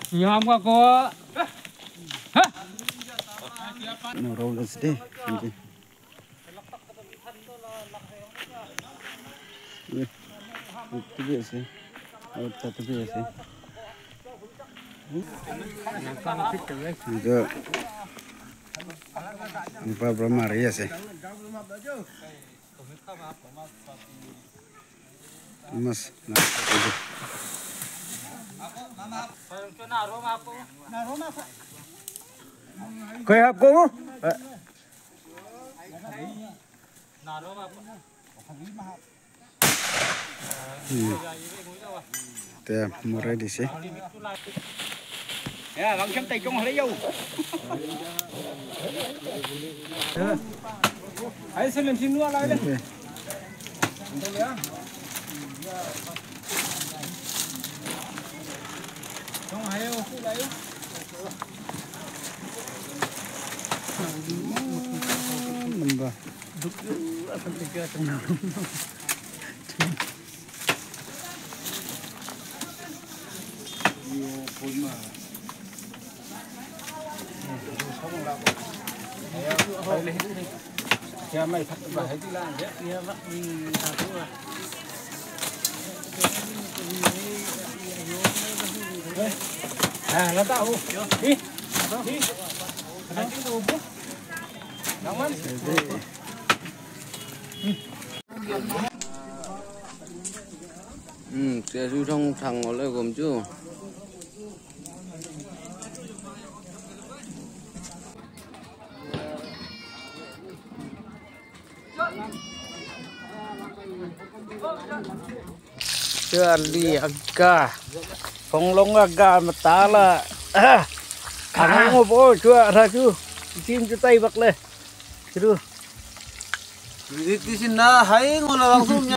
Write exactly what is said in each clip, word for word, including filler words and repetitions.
Nyam ka ko. No roll is de. Itu biasa. Oh, satu biasa. Itu. Ini Pak Brahma Maria sih. Mas, nah, itu. Kau apa? Hmm. Te mo ready si. Ya, langsung tay kong halayaw. Ay, salim sinua la. Okay. Nambah. Hmm, sia su thong thang ole gom chu. Chu ali aga. Phong long aga matala. Ang mo po chu ara chu. Chin chu tai bak le. Chu. Diti sin na hai ngol lang sum nya.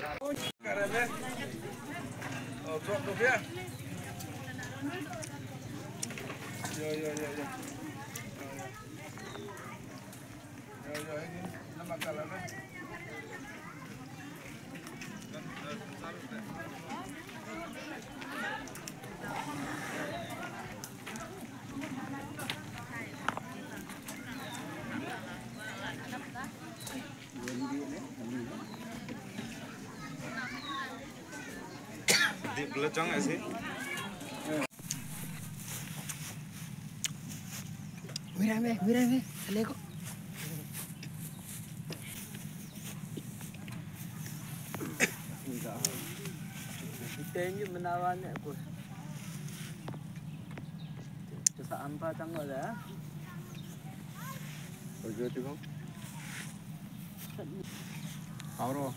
Di bela chang asi. Mira me, mira me, aleko. Itenyu menawan aku. Cesa ampa tanggal ya. Ojo tu bang. Auro.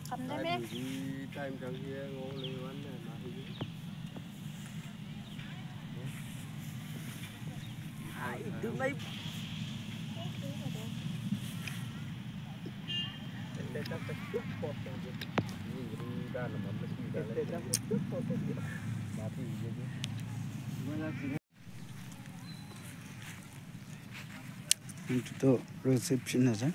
Kam dai me. Time jang hia ngo le wan ne ma hi. Ai, tu mai. Itu tu reception aja.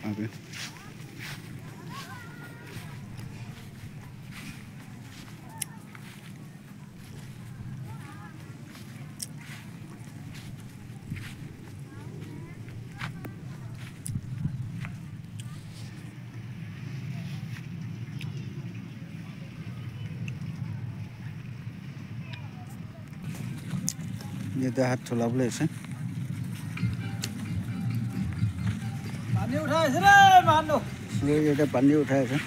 Abi. Yate hath dhula bole ase. Pani uthai ase re, manu. Yate pani uthai ase.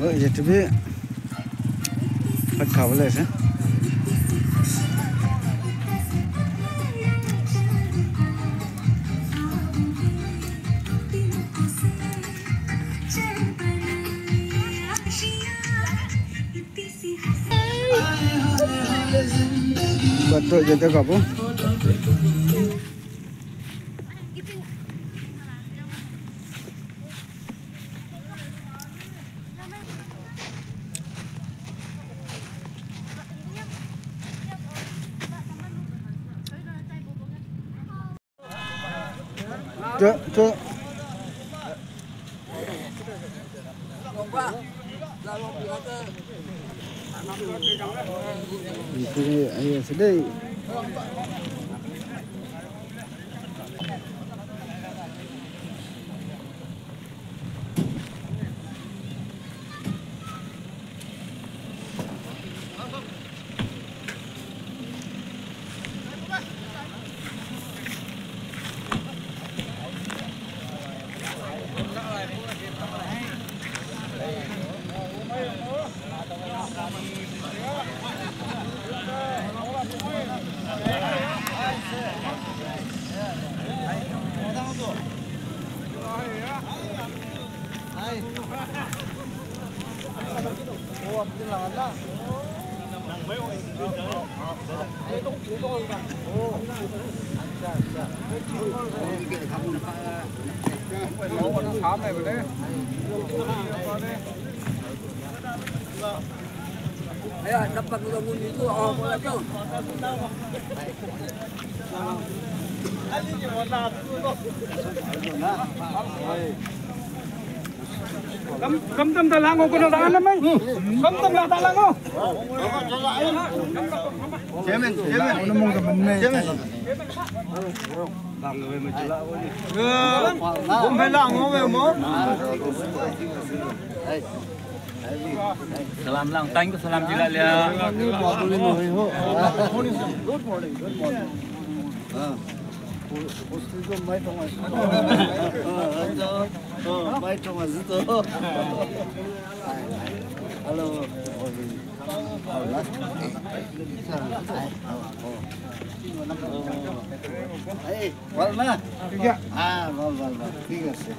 Oi, yate bhi bhat khabole ase. তো যেতে খাবো। Ch- ch- Kam kam tam ta lang ko na lang na mai. Kam tam ta lang ko. Chairman, chairman. Chairman. Bom phai lang mo mo. Salam lang, thank you, salam jila lia. Good morning, good morning. Ah. Hostel to mai tong mai. Ah, to, to, mai tong mai to. Hello. Hey, bol na. Iya. Ah, bol, bol, bol. ঠিক আছে।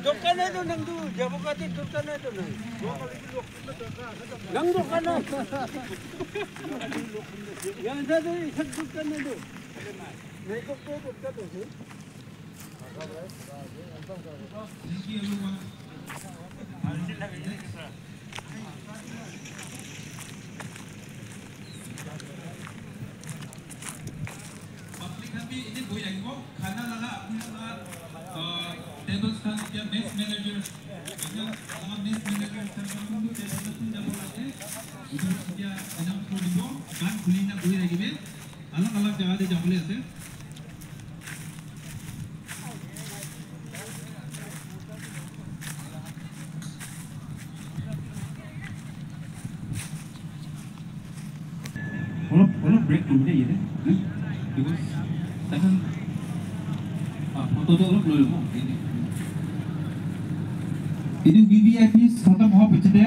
Dokan itu nang tu, jabo kati dokan itu nang. Nang dokan itu. Yang satu itu dokan itu. Nang dokan itu. Public হাবি এনে বহি লাগিব। খানা লাগা আপোনালোকৰ, আহ, টেবুলখন এতিয়া মেচ মেনেজাৰ, এতিয়া আমাৰ মেচ মেনেজাৰ কোনটো টেবুলত কোন যাব লাগে, এইটো এতিয়া এনাউন্স কৰি দিব। গান খুলি না বহি থাকিবি। আলক আলক জেগাতে যাবলৈ আছে। অলপ, অলপ ব্ৰেক কৰিব দেই ইয়াতে। বিকজ এখন, আ, ফটোটো অলপ লৈ ল'ব। এইটো ভি ভি আই পি খতম হোৱাৰ পিছতে